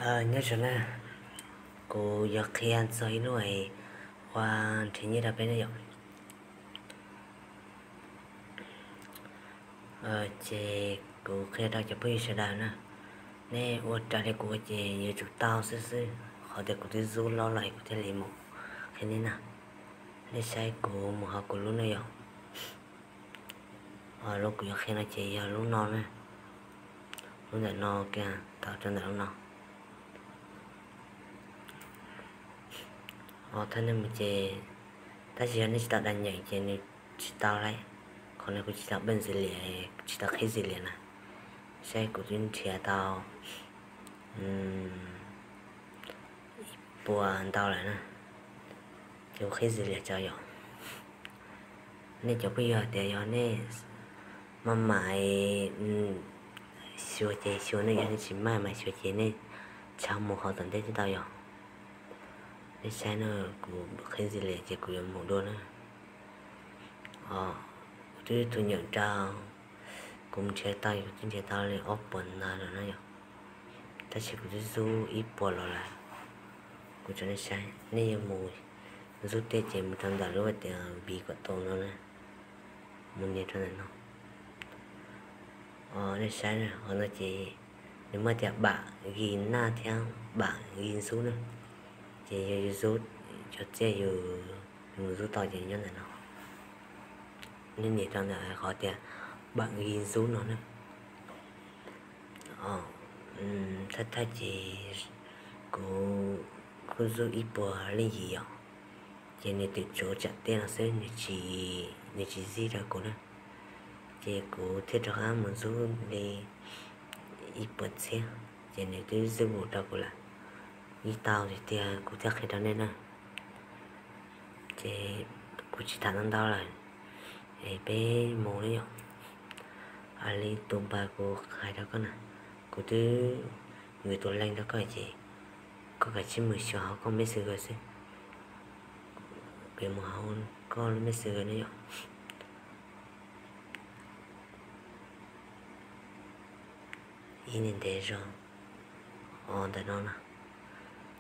Nyob zoo na, kuv yuav qhia txog ib lub ua nrhiav nyiaj rau peb ne yom. Ces kuv qhia rau cov phooj ywg sawv daws na, nej ua raws li kuv ua ces yuav tsum tau xwb xwb, qhov tias kuv twb zub loj loj es kuv thiaj li mus qhia nej na. Nej saib kuv mus hauv kuv lub ne yom. Lub kuv yuav qhia no ces yog lub no na, lub ntawm no kiag tau rau ntawm lub no. Thawj nej mus ces, tab sis yog nej tsis tau dag nyeem ces nws tsis tau lawm, qhov no kuv tsis tau pej ntxiv liam, tsis tau qhib ntxiv liam na. Saib kuv twb nrhiav tau ib puas ntau lawm na, ces kuv qhib ntxiv liam tso yom. Nej cov phooj ywg hais tias yog nej maj mam xyuas ces xyuas, nej yog nej tsis maj mam xyuas ces nej txhob mus qhov tom ntej twb tau yom. Nej saib na, kuv qhib ntxiv liam ces kuv yuav mus dua na. Kuv twb tus nyeem rau, kuv mus nrhiav tau, kuv twb nrhiav tau li ob puas ntau lawm na yom. Tab sis kuv twb zub ib puas los lawm. Kuv tso nej saib, nej yuav mus zub tej ces mus rau ntawm lub tias npiv kom tau no na, mus nias rau ntawm no. Nej saib, qhov no ces nws muaj tias bam gis naj thiab bam gis zub na. Ces yog yus zub, cov txiaj yus mus zub tau ces nyob ntawm no. Nej nias rau ntawm qhov tias bam gis zub no na. Thawj thawj ces kuv kuj zub ib puas leej yim yom, ces nws twb tsuav tsam tej no xwb, nws tsis zib rau kuv na. Ces kuv thiaj rov qab mus zub li ib puas txhiab, ces nws twb zib vus rau kuv lawm. Ib tau tiag tiag kuv thiaj qhia rau nej na. Ces kuv tsis tham ntau ntau lawm, es peb mus na yom. Hais li tus npawg kuv hais rau koj na, kuv twb gửi tus link rau koj ces koj kav tsij mus xyuas hauv koj Messenger xwb. Kuv mus hauv koj lub Messenger na yom. Ib niag ntev zog ntawm no na,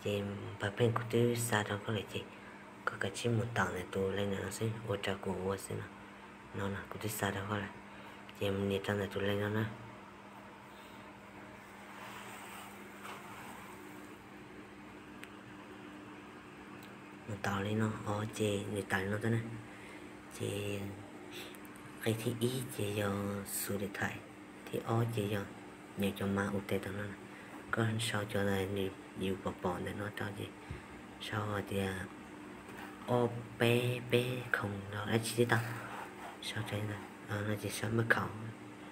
ces npawg Pheej kuv twb xa rau koj lawm ces koj kav tsij mus taum ntawm tus link ntawm no xwb, ua raws kuv ua xwb no. No na kuv twb xa rau koj lawm, ces mus nias rau ntawm tus link no na. Mus taum li no os ces nws tawm li no tuaj na. Ces qe thib ib ces yog xu li thaim, thib ob ces yog nyeem cov mas ua tes tam no na. Koj sau cov ntawd nws yus pom pom ntawm no rau ces sau hais tias ob peb peb khoom los dab tsi twb tau. Sau no ces sau maj khaum,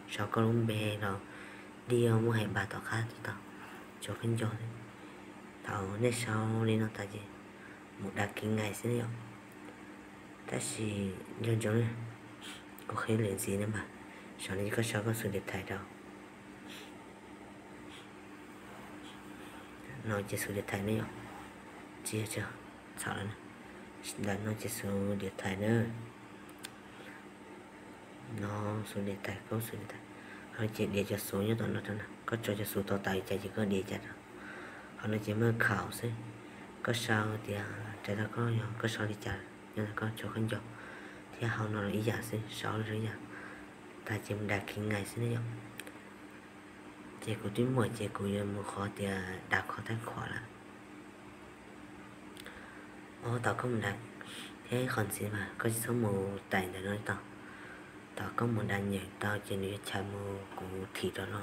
sau koj lub npe los dij muaj hais npas tom qab twb tau, tsuav khaub ncaug xwb. Thaum nej sau li no tas ces mus dag kis ngais xwb na yom. Tab sis nco ntsoov na, kuv qhia lwm ntxiv na mas, saum no ces koj sau koj xu li thaim rau. No ces xu li thaim na yom, tsis yog txhaum lawm na. Ntawm no ces xu li thaim na. No xu li thaim, koj xu li thaim. Qhov no ces diav cov xu nyob tom no rau na, koj tso cov xu tau tas li cas ces koj diav cas rau. Qhov no ces maj khaum xwb, koj sau tias raws tau koj yog koj sau li cas nyob ntawm koj tsuav khaub ncaug, thiab hauv no los ib yam xwb, sau los ib yam. Tas ces mus dag kis ngais xwb na yom. Ces kuv twb muaj ces kuv yuav mus qhov tias dag kho thab khuam lawm. Os, thaum koj mus dag, thiab qhov ntxiv mas koj tsis txhob mus tais ntawm no tau. Thaum koj mus dag nyeem tau ces nws yuav chaws mus kuv thim rau no,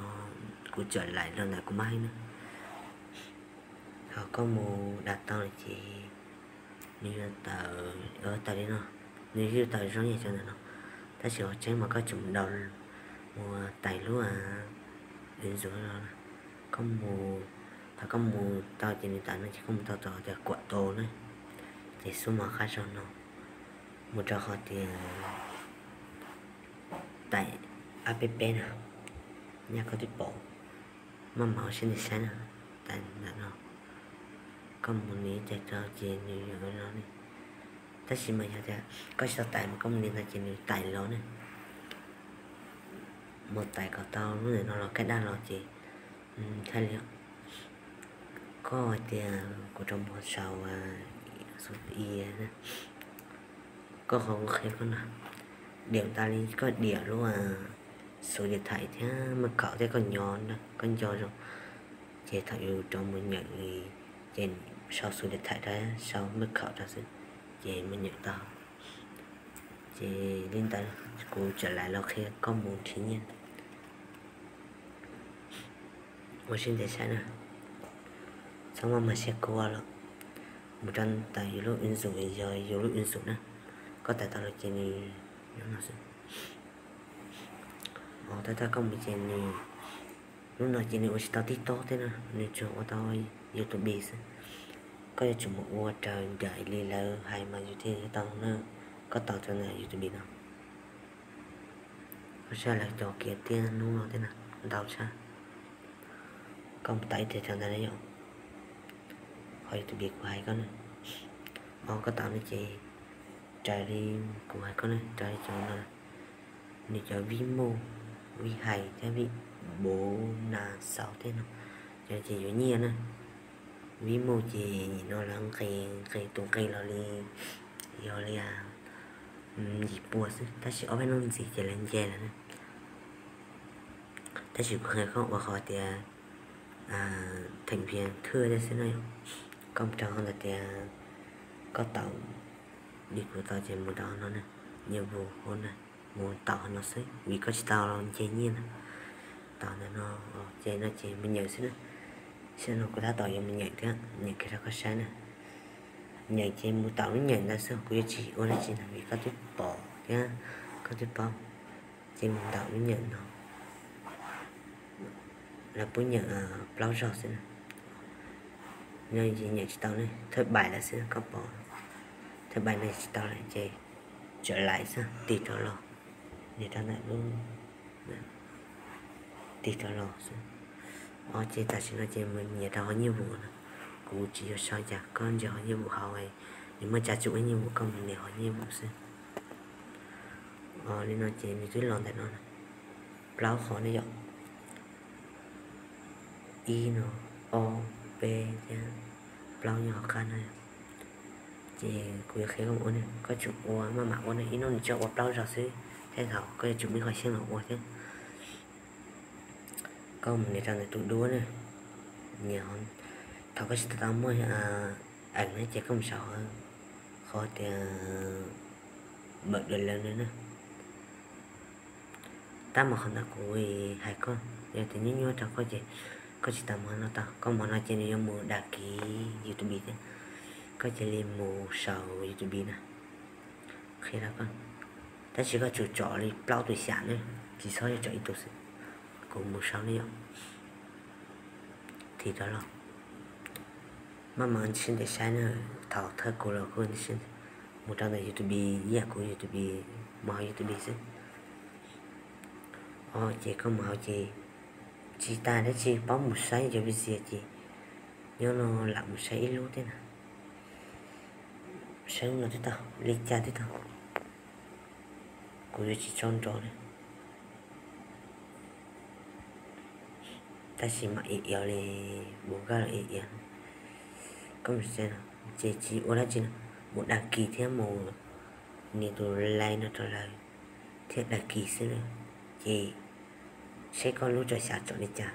kuv txawm laim rau ntawm kuv maj heeb na. Thaum koj mus dag tau lawm ces nws yuav tawm, tawm li no, nws yuav tawm zoo yam cov ntawm no. Tab sis qhov tseeb mas koj tseem mus daus, mus tais lub ntxuav no. Koj mus, thaum koj mus tau ces nws tawm no ces koj mus tau tom tias kuam tau na, ces xub mos qab zog no mus rau qhov tias tais app na, nyaj koj twb pom, maj mam ua siab ntev saib na, tais ntawm no. Koj mus nws tais rau ces nws yuav no li. Tab sis mas yog tias koj tsis tau tais mas koj mus nws ntawd ces nws tais los ne. Mus tais kom tau lub ntawm no los kaj daj los ces thiaj li. Koj hais tias kuv rau mus sau, koj qhov kuv qhia koj no, diam tas li koj diam lub xuv diam thaim thiab maj khaum thiab koj nyo, koj nco zoo, ces thaum yus rau mus nyem, ces sau xuv diam thaim rau, sau maj khaum rau xwb, ces mus nyem tau. Ces li ntawd kuv tseem lam los qhia koj mus nrhiav nyiaj. Ua siab ntev saib na, txhob maj mam siab kub los mus rau ntawm yus lub ứng dụng, yog yus lub ứng dụng na, koj tải tau los ces nws no xwb. Tab tab koj mus ces nws, lub no ces nws ua tsis tau TikTok thiab na, nws tsuas ua tau YouTube xwb. Koj yuav tsum mus ua raws nraim li lawv hais mas yus thiaj yuav tau na. Koj tau rau ntawm YouTube no, koj saib lawv cov kiav tiaj hnub no thiab na, ntau tshaj. Koj mus tau ib teg rau ntawd na yom, qhov YouTube kuv hais koj na, ho koj tau no ces raws li kuv hais koj na, raws li cov no, nws cov Vimo, Vihais thiab Vibonasa thiab no, cov ces yuav nyiaj na. Vimo ces nim no lawv nqis nqis tus nqi los li yog li yim pua xwb, tab sis ob peb hnub ntxiv ces lawv nce lawm na. Tab sis kuv qhia koj ua qhov tias theem phiav thwj thiab xwb na. Koj mus rau qhov ntawd tias koj tau li kuv tau ces mus rau no na, nhiệm vụ hauv na, mus tau qhov no xwb vim koj tsis tau nce nyiaj na. Tau ntawm no ces no ces mus nyem xwb na. Saib no kuv tab tom yuav mus nyem thiab, nyem kiag rau koj saib na. Nyem ces mus tau lub nyem ntawd xwb, kuv yuav tsis ua dab tsi na vim koj twb pom thiab koj twb paub. Ces mus tau lub nyem no, lawv pub nyem plaub zaug xwb na. No ces nyem tsis tau ne, thawj pais lawm xwb koj pom, thawj pais no tsis tau lawm ces tseem lais xwb, tig rov los, nias rau ntawm lub, tig rov los xwb. Ces tam sim no ces mus nias rau hauv nhiệm vụ no, kuv tsis yog sau cas, koj ntsia hauv nhiệm vụ hauv, nws muaj tsa tsum ib nhiệm vụ koj mus nias hauv nhiệm vụ xwb. Li no ces nws twb los ntawm no plaub qhov ne yom, ib no, ob, peb thiab plaub nyob hauv qab no. Ces kuv yuav qhia koj ua ne, koj tsum ua maj mam ua ne, ib hnub nws tsuas ua plaub zaug xwb thiab thaum koj yuav tsum muaj qhov xyeeb los ua thiab. Koj mus nias rau ntawm tus duab na, nias, thaum koj tsis tau muaj ees na ces koj mus saum qhov tias npawm dua lawv na. Tab mas qhov ntawd kuv hais koj, yog tias nyuaj nyuaj rau koj ces koj tsis tas mus no tau, koj mus no ces nws yuav mus đăng ký YouTube thiab, koj cia li mus saum YouTube na. Qhia rau koj, tab sis koj tsum tsom li plaub tus xyam na, tsis txhob yog tsom ib tug xwb. Kuv mus sau ne yom, thim rov los. Maj mam siab ntev saib na, thaum thawj kuv los kuj mus rau ntawm YouTube, ib yam kuv YouTube, mus hauv YouTube xwb. Ces koj mus hauv ces tsis tas dab tsi, paub mus saib cov video ces nyob no lam mus saib ib lub thiab na. Saib lub no twb tau, li cas twb tau. Kuv yuav tsis tso nrov li. Tab sis mam iv iv li, mus kaj los iv iv. Koj mus saib no ces tsis ua dab tsi no, mus đăng ký thiab mus nias tus like no rau lawv thiab đăng ký xwb na. Ces seb koj lub tsom xyam tsom li cas,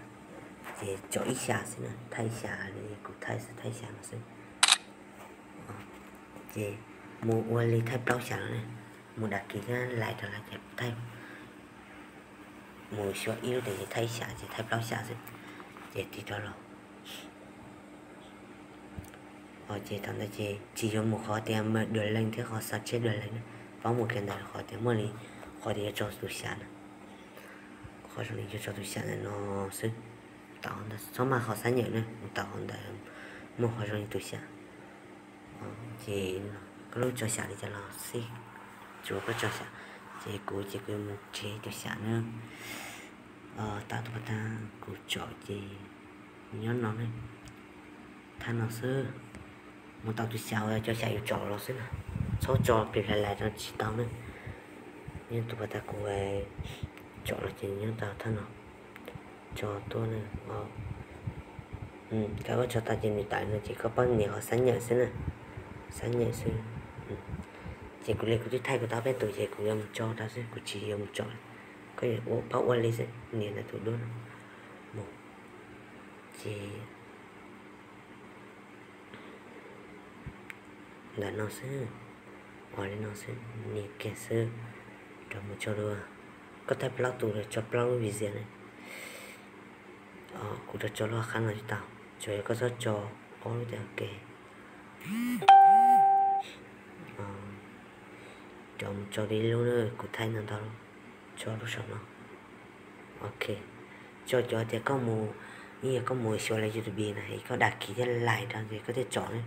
ces tsom ib xya xwb na, thaij xya li kuv thaij xwb, thaij xya no xwb. Ces mus ua li thaij plaub xya no ne, mus đăng ký thiab like rau lawv ces thaij, mus xyuas ib lub tias ces thaij xya ces thaij plaub xya xwb, ces tig rov los. Ces thaum ntawd ces tsis yuav mus qhov tias maj dua leej thiab qhov xav tseb dua leej na, paub mus kiag ntawd qhov tias muaj li, qhov tias yuav tso tus xya na, qhov zoo li yuav tso tus xya ntawm no xwb. Tau ntawd txhob maj qhov xab nyem na, tau ntawd muaj qhov zoo li tus xya. Ces koj lub tso xya li cas los xij, tsuav koj tso xya. Ces kuv ces kuv yuav mus nrhiav tus xya na. Tau tus pas tag kuv tsom ces nyob no ne, thaj no xwb. Mus tau tus xya uas cov xya yus tsom los xwb na, txhob tso plis lais lais no tsis tau ne. Nyob tus pas tag kuv tsom los ces nyob tau thaj no, tso tuaj ne. Thaum koj tso tau ces nws tawm no ces koj pab nias qhov xác nhận xwb na, xác nhận xwb. Ces kuv li kuv twb thaij kuv tau peb tus ces kuv yuav mus tso rau xwb, kuv tsis yuav mus tso. Koj yuav ua pab ua li xwb, nias ntawm tus duab no mus. Ces ntawm no xwb, ua li no xwb, nias kiag xwb, rau mus tso dua. Koj thaij plaub tus los tso plaub lub video na. Kuv rau tso lub qab no tsis tau, tsuas yog koj txhob tso ob lub tias ok. Rau mus tso li lub na, kuv thaij no ntau, tso lub saum no. Ok, tso cov tias koj mus, ib yam koj mus xyuas lawv YouTube na, koj đăng ký thiab like rau ces koj thiaj tso ne.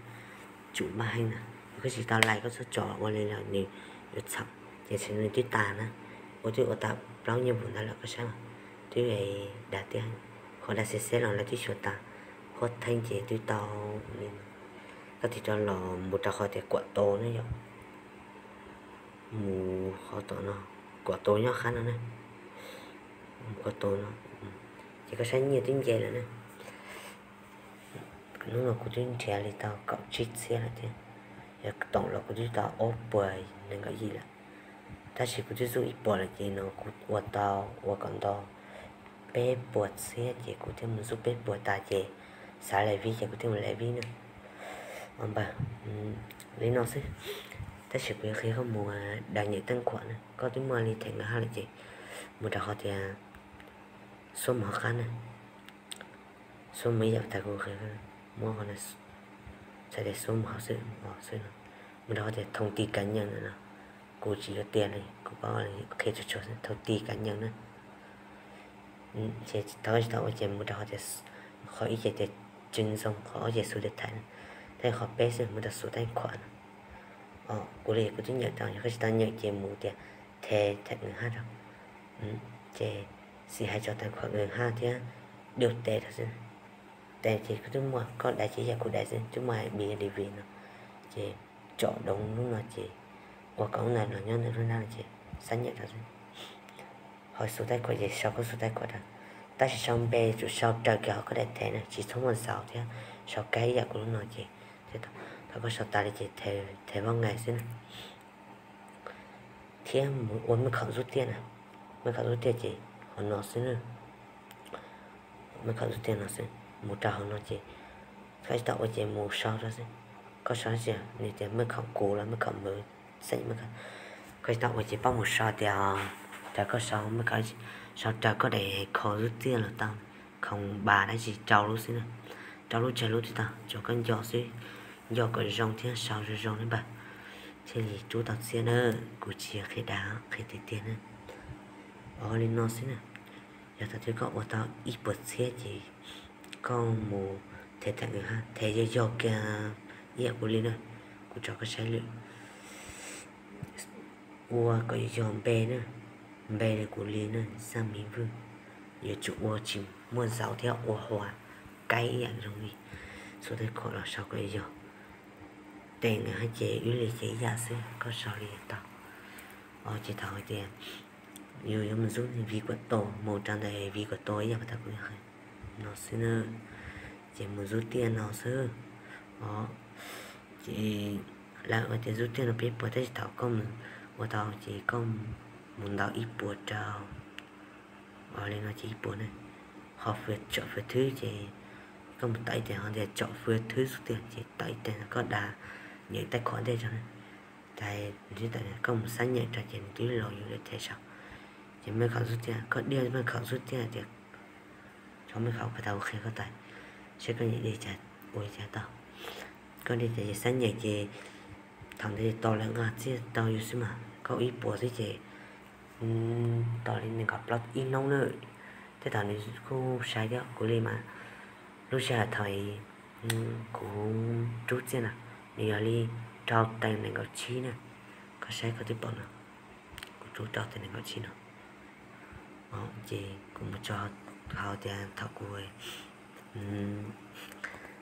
Tsum npaj heev na, koj tsis tau like koj txhob tso ua li los nws yuav txhaum, ces tseem nws twb tas na. Ua twb ua tau plaub nyiaj vum ntawd lawm koj saib, twb dag tiag. Qhov dag xeb xeb los lawv twb xyuas tas, qhuab theeb ces twb tau li no. Koj tig rov los mus rau qhov tias kuam tos na yom, mus qhov tom no, kuam tos nyob qab no na, mus kuam tos no, ces koj saib nyiaj twb nce lawm na. Hnub no kuv twb nrhiav li tau kaum tsib txhiab lawm thiab, yog toom los kuv twb tau ob puas nees nkaum yim lawm. Tab sis kuv twb zuj ib puas lawm ces no kuv ua tau ua kom nto peb puas txhiab ces kuv thiaj mus zuj peb puas tas ces xav live vib ces kuv thiaj mus live vib na. Npawg, li no xwb. Tab sis kuv yuav qhia koj mus đăng nhập tài khoản na, koj twb muaj li thẻ ngân hàng lawm ces mus rau qhov tias số một hauv qab na. Số một ib yam tas kuv qhia, muab qhov no, txhais tias số một hauv xwb, xwb no. Mus rau qhov tias thông tin cá nhân no, kuv tsis yuav tias li, kuv pab qhia tsuag tsuag xwb, thông tin cá nhân na. Ces thaum koj tsis tau ua ces mus rau qhov tias, qhov ib ces tias chứng minh, qhov ob ces số điện thoại na, thiab qhov peb xwb mus rau số tài khoản no. Kuv li kuv twb nhập tau, yog koj tsis tau nhập ces mus tias thẻ, thẻ ngân hàng rau. Ces xij hais tso tài khoản ngân hàng thiab điều tes rau xwb. Tes ces kuv twb muaj, koj đăng ký ces kuv đăng xwb, twb muaj hais B I D V no. Ces tsom đúng lub no ces ua kom lub ntawd los nyob ntawm lub nab ces xác nhận rau xwb. Hos số tài khoản ces sau koj số tài khoản rau, tab sis sau npe tsum sau raws kiag hauv koj daim thẻ na, tsis txhob muaj zaus thiab sau kaib ib yam kuv lub no ces, thaum koj sau tas li ces thẻ vô ngày xwb na. Thiab mus ua maj khaum xub tiaj na, maj khaum xub tiaj ces hauv no xwb na. Maj khaum xub tiaj no xwb, mus rau hauv no ces koj tsis tau ua ces mus sau rau xwb. Koj sau tsis, nws tias maj khaum kuv los maj khaum mws, xeem maj khaum. Koj tsis tau ua ces pab mus sau tias, raws koj sau, sau raws koj daim khaum xub tiaj los tau, khaum npas dab tsi rau lub xwb na, rau lub tsawg lub twb tau, tsuas koj nco xwb, nco kom zoo thiab sau zoo zoo na npawg, thiaj li rub tau txiaj na. Kuv tsis yog qhia dag, qhia tiag tiag na. Li no xwb na, yog thaum twg koj ua tau ib puas txhiab ces koj mus them tham ngwv hab, them yog yog kiag ib yam kuv li na, kuv tso koj saib lwm. Ua kom yog npe na, npe li kuv li na, Xaj Miv Vwj, yuav tsum ua tsis muaj zaus thiab ua huam kaib ib yam zoo li xub thawj khuam los sau kom yog. Tes nws hab ces wb li ces ib yam xwb, koj sau li tau. Ces thaum hais tias yus yuav mus zub viv kuam tau, mus rau ntawm viv kuam tau ib yam pas tas kuv no xwb na. Ces mus zub tiaj no xwb. Os, ces lawv ua tias zub tiaj no peb puas, tab sis thaum koj mus ua tau ces koj mus ntaus ib puas rau. Os, li no ces ib puas na. Ho tsom fwv thwb ces koj mus tau ib tes, ho tias tsom fwv thwb xub tiaj ces tau ib tes no koj da nyeem taij khuam ntej rau na. Tais nws tawm koj mus xab nyeem rau ces nws twb los yus li them saum. Ces maj khaum xub tiaj, koj diaj maj khaum xub tiaj tias, tso maj khaum pas tas kuv qhia koj tais, saib koj nyeem li cas ua li cas tau. Koj li cas ces xab nyeem ces thaum ntawd tos lawv nqa txiaj rau yus xwb mas, koj ib puas xwb ces tos li nees nkaum plaub ib hnub na. Tej thaum nws kuj sai thiab, kuv li mas lub sij hawm thaum kuv rub txiaj na, nws yog li rau tes nees nkaum tsib na. Koj saib koj twb pom no, kuv rub rau tes nees nkaum tsib no. Ces kuv mus tso hauv tias thaum kuv,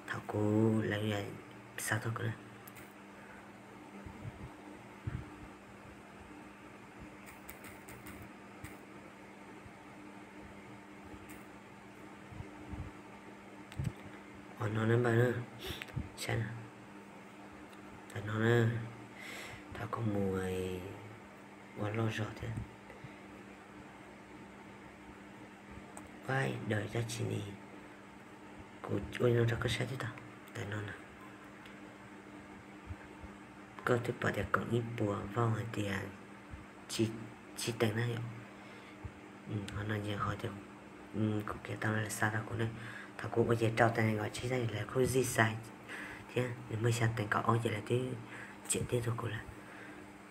thaum kuv lawv xav tau kuv na. Qhov no na npawg na, saib na, tam no na, thov koj mus ua loj zog thiab. Ua daws dab tsi ni, kuv ua no rau koj saib twb tau. Tam no na, koj twb pom tias kaum ib puas vauj hais tias tsib teev na yom. Qhov no ces qhov tias kuv kiav tau no lawv xa rau kuv na. Thaum kuv ua ces rau teev nees nkaum tsib na, lawv kuj zij xais thiab, nws muaj xya teev kaum ob ces lawv twb ciam tib tug kuv lawm.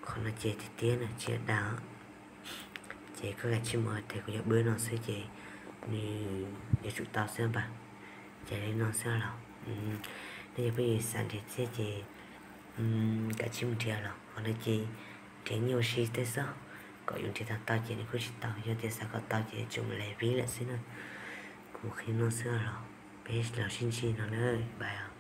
Qhov no ces tiag tiag na, tsis dag. Ces koj kav tsij mus tias kuv yuav pw no xwb ces nws yuav tsum tau xwb npawg. Ces li no xwb los, nej cov phooj ywg xav nrhiav txiaj ces kav tsij mus nrhiav los. Qhov no ces nrhiav nyiaj ua si tej xwb, kom yus nrhiav tau tau ces nws kuj tsis tau, yog tias xav kom tau ces tsuas mus lawv vib lawm xwb na. Kuv qhia no xwb los, peb los sib ntsib no na, bye.